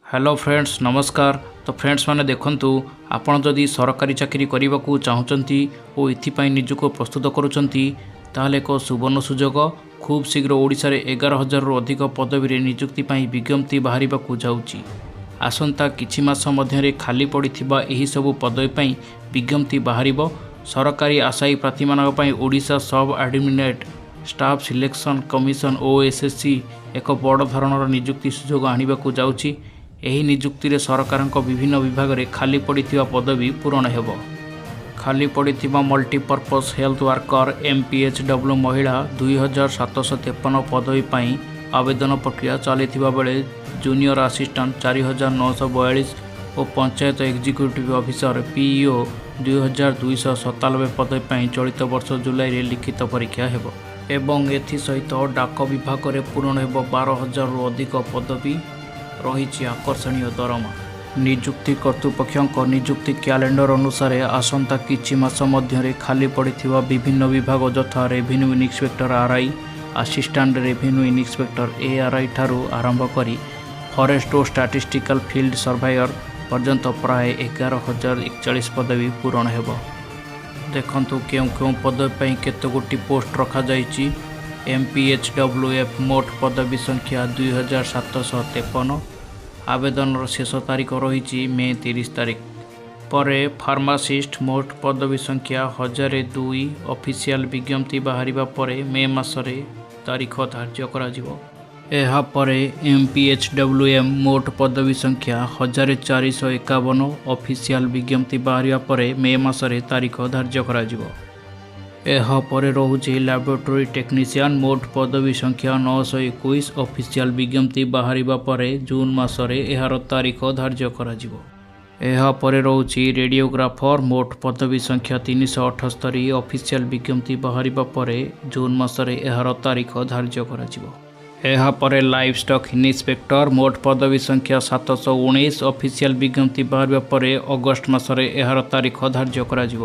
Hello friends, ନମସ୍କାର। ତ friends ମାନେ, ଦେଖନ୍ତୁ, ଆପଣ ଯଦି ସରକାରୀ ଚାକିରି କରିବାକୁ ଚାହୁଁଛନ୍ତି ଓ ଏଥିପାଇଁ ନିଜକୁ ପ୍ରସ୍ତୁତ କରୁଛନ୍ତି, ତାହେଲେ ଏକ ସୁବର୍ଣ୍ଣ ସୁଯୋଗ। ଖୁବ୍ ଶୀଘ୍ର ଓଡ଼ିଶାରେ 11,000ରୁ ଅଧିକ ପଦବୀରେ ନିଯୁକ୍ତି ପାଇଁ ବିଜ୍ଞପ୍ତି ବାହାରିବାକୁ ଯାଉଛି। ଆସନ୍ତା କିଛି ମାସ ମଧ୍ୟରେ ଖାଲି ପଡ଼ିଥିବା ଏହିସବୁ ପଦବୀ ପାଇଁ ବିଜ୍ଞପ୍ତି ବାହାରିବ। ସରକାରୀ ଆଶାୟୀ ପ୍ରାର୍ଥୀମାନଙ୍କ ପାଇଁ ଓଡ଼ିଶା ସବ୍ ଅର୍ଡ଼ିନେଟ୍ ଷ୍ଟାଫ୍ ସିଲେକ୍ସନ୍ କମିଶନ, ଓଏସ୍ଏସ୍ସି, ଏକ ବଡ଼ ଧରଣର ନିଯୁକ୍ତି ସୁଯୋଗ ଆଣିବାକୁ ଯାଉଛି। ଏହି ନିଯୁକ୍ତିରେ ସରକାରଙ୍କ ବିଭିନ୍ନ ବିଭାଗରେ ଖାଲି ପଡ଼ିଥିବା ପଦବୀ ପୂରଣ ହେବ। ଖାଲି ପଡ଼ିଥିବା ମଲ୍ଟିପର୍ପଜ୍ ହେଲ୍ଥ ୱାର୍କର, ଏମ୍ପିଏଚ୍ଡବ୍ଲ୍ୟୁ, ମହିଳା 2753 ପଦବୀ ପାଇଁ ଆବେଦନ ପ୍ରକ୍ରିୟା ଚାଲିଥିବା ବେଳେ ଜୁନିୟର ଆସିଷ୍ଟାଣ୍ଟ 4942 ଓ ପଞ୍ଚାୟତ ଏକ୍ଜିକ୍ୟୁଟିଭ୍ ଅଫିସର, ପିଇଓ, 2297 ପଦବୀ ପାଇଁ ଚଳିତ ବର୍ଷ ଜୁଲାଇରେ ଲିଖିତ ପରୀକ୍ଷା ହେବ ଏବଂ ଏଥିସହିତ ଡାକ ବିଭାଗରେ ପୂରଣ ହେବ 12,000ରୁ ଅଧିକ ପଦବୀ। ରହିଛି ଆକର୍ଷଣୀୟ ଦରମା। ନିଯୁକ୍ତି କର୍ତ୍ତୃପକ୍ଷଙ୍କ ନିଯୁକ୍ତି କ୍ୟାଲେଣ୍ଡର ଅନୁସାରେ ଆସନ୍ତା କିଛି ମାସ ମଧ୍ୟରେ ଖାଲି ପଡ଼ିଥିବା ବିଭିନ୍ନ ବିଭାଗ ଯଥା revenue inspector, RI, assistant revenue inspector, ARI ଠାରୁ ଆରମ୍ଭ କରି ଫରେଷ୍ଟ ଓ ଷ୍ଟାଟିଷ୍ଟିକାଲ ଫିଲ୍ଡ ସର୍ଭେୟର ପର୍ଯ୍ୟନ୍ତ ପ୍ରାୟ 11,041 ପଦବୀ ପୂରଣ ହେବ। ଦେଖନ୍ତୁ, କେଉଁ କେଉଁ ପଦବୀ ପାଇଁ କେତେ ଗୋଟି ପୋଷ୍ଟ ରଖାଯାଇଛି। ଏମ୍ପିଏଚ୍ଡବ୍ଲ୍ୟୁ ଏଫ୍ ମୋଟ ପଦବୀ ସଂଖ୍ୟା 2753। ଆବେଦନର ଶେଷ ତାରିଖ ରହିଛି ମେ 30 ତାରିଖ। ପରେ ଫାର୍ମାସିଷ୍ଟ ମୋଟ ପଦବୀ ସଂଖ୍ୟା 1002। ଅଫିସିଆଲ ବିଜ୍ଞପ୍ତି ବାହାରିବା ପରେ ମେ ମାସରେ ତାରିଖ ଧାର୍ଯ୍ୟ କରାଯିବ। ଏହାପରେ ଏମ୍ପିଏଚ୍ଡବ୍ଲ୍ୟୁ ଏମ୍ ମୋଟ ପଦବୀ ସଂଖ୍ୟା 1451। ଅଫିସିଆଲ ବିଜ୍ଞପ୍ତି ବାହାରିବା ପରେ ମେ ମାସରେ ତାରିଖ ଧାର୍ଯ୍ୟ କରାଯିବ। ଏହାପରେ ରହୁଛି ଲାବୋରେଟୋରୀ ଟେକ୍ନିସିଆନ୍, ମୋଟ ପଦବୀ ସଂଖ୍ୟା 921। ଅଫିସିଆଲ ବିଜ୍ଞପ୍ତି ବାହାରିବା ପରେ ଜୁନ୍ ମାସରେ ଏହାର ତାରିଖ ଧାର୍ଯ୍ୟ କରାଯିବ। ଏହାପରେ ରହୁଛି ରେଡ଼ିଓଗ୍ରାଫର, ମୋଟ ପଦବୀ ସଂଖ୍ୟା 378। ଅଫିସିଆଲ ବିଜ୍ଞପ୍ତି ବାହାରିବା ପରେ ଜୁନ୍ ମାସରେ ଏହାର ତାରିଖ ଧାର୍ଯ୍ୟ କରାଯିବ। ଏହାପରେ ଲାଇଭ୍ ଷ୍ଟକ୍ ଇନ୍ସପେକ୍ଟର, ମୋଟ ପଦବୀ ସଂଖ୍ୟା 719। ଅଫିସିଆଲ ବିଜ୍ଞପ୍ତି ବାହାରିବା ପରେ ଅଗଷ୍ଟ ମାସରେ ଏହାର ତାରିଖ ଧାର୍ଯ୍ୟ କରାଯିବ।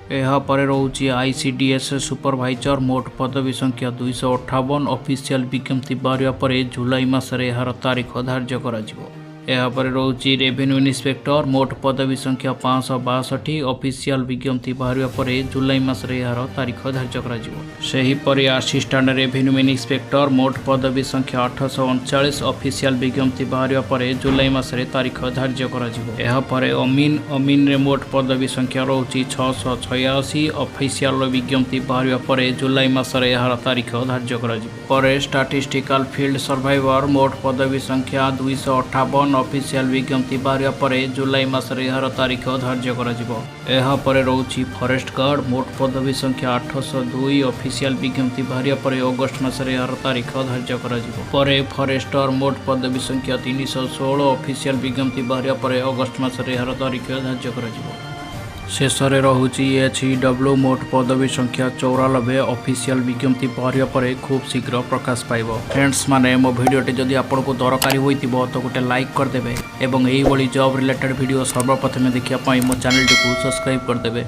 ଏହାପରେ ରହୁଛି ଆଇସିଡିଏସ୍ ସୁପରଭାଇଜର, ମୋଟ ପଦବୀ ସଂଖ୍ୟା 258। ଅଫିସିଆଲ ବିଜ୍ଞପ୍ତି ବାହାରିବା ପରେ ଜୁଲାଇ ମାସରେ ଏହାର ତାରିଖ ଧାର୍ଯ୍ୟ କରାଯିବ। ଏହାପରେ ରହୁଛି ରେଭିନ୍ୟୁ ଇନ୍ସପେକ୍ଟର, ମୋଟ ପଦବୀ ସଂଖ୍ୟା 562। ଅଫିସିଆଲ ବିଜ୍ଞପ୍ତି ବାହାରିବା ପରେ ଜୁଲାଇ ମାସରେ ଏହାର ତାରିଖ ଧାର୍ଯ୍ୟ କରାଯିବ। ସେହିପରି ଆସିଷ୍ଟାଣ୍ଟ ରେଭିନ୍ୟୁ ଇନ୍ସପେକ୍ଟର, ମୋଟ ପଦବୀ ସଂଖ୍ୟା 839। ଅଫିସିଆଲ ବିଜ୍ଞପ୍ତି ବାହାରିବା ପରେ ଜୁଲାଇ ମାସରେ ତାରିଖ ଧାର୍ଯ୍ୟ କରାଯିବ। ଏହାପରେ ଅମିନ, ଅମିନରେ ମୋଟ ପଦବୀ ସଂଖ୍ୟା ରହୁଛି 686। ଅଫିସିଆଲ ବିଜ୍ଞପ୍ତି ବାହାରିବା ପରେ ଜୁଲାଇ ମାସରେ ଏହାର ତାରିଖ ଧାର୍ଯ୍ୟ କରାଯିବ। ପରେ ଷ୍ଟାଟିଷ୍ଟିକାଲ ଫିଲ୍ଡ ସର୍ଭେୟର, ମୋଟ ପଦବୀ ସଂଖ୍ୟା 258। ଅଫିସିଆଲ ବିଜ୍ଞପ୍ତି ବାହାରିବା ପରେ ଜୁଲାଇ ମାସରେ ଏହାର ତାରିଖ ଧାର୍ଯ୍ୟ କରାଯିବ। ଏହାପରେ ରହୁଛି ଫରେଷ୍ଟ ଗାର୍ଡ, ମୋଟ ପଦବୀ ସଂଖ୍ୟା 802। ଅଫିସିଆଲ ବିଜ୍ଞପ୍ତି ବାହାରିବା ପରେ ଅଗଷ୍ଟ ମାସରେ ଏହାର ତାରିଖ ଧାର୍ଯ୍ୟ କରାଯିବ। ପରେ ଫରେଷ୍ଟର, ମୋଟ ପଦବୀ ସଂଖ୍ୟା 316। ଅଫିସିଆଲ ବିଜ୍ଞପ୍ତି ବାହାରିବା ପରେ ଅଗଷ୍ଟ ମାସରେ ଏହାର ତାରିଖ ଧାର୍ଯ୍ୟ କରାଯିବ। ଶେଷରେ ରହୁଛି ଏଚ୍ ଇ ଡବ୍ଲ୍ୟୁ, ମୋଟ ପଦବୀ ସଂଖ୍ୟା 94। ଅଫିସିଆଲ ବିଜ୍ଞପ୍ତି ବାହାରିବା ପରେ ଖୁବ୍ ଶୀଘ୍ର ପ୍ରକାଶ ପାଇବ। ଫ୍ରେଣ୍ଡସ୍ ମାନେ, ମୋ ଭିଡ଼ିଓଟି ଯଦି ଆପଣଙ୍କୁ ଦରକାରୀ ହୋଇଥିବ ତ ଗୋଟେ ଲାଇକ୍ କରିଦେବେ ଏବଂ ଏଇଭଳି ଜବ୍ ରିଲେଟେଡ୍ ଭିଡ଼ିଓ ସର୍ବପ୍ରଥମେ ଦେଖିବା ପାଇଁ ମୋ ଚ୍ୟାନେଲଟିକୁ ସବସ୍କ୍ରାଇବ୍ କରିଦେବେ।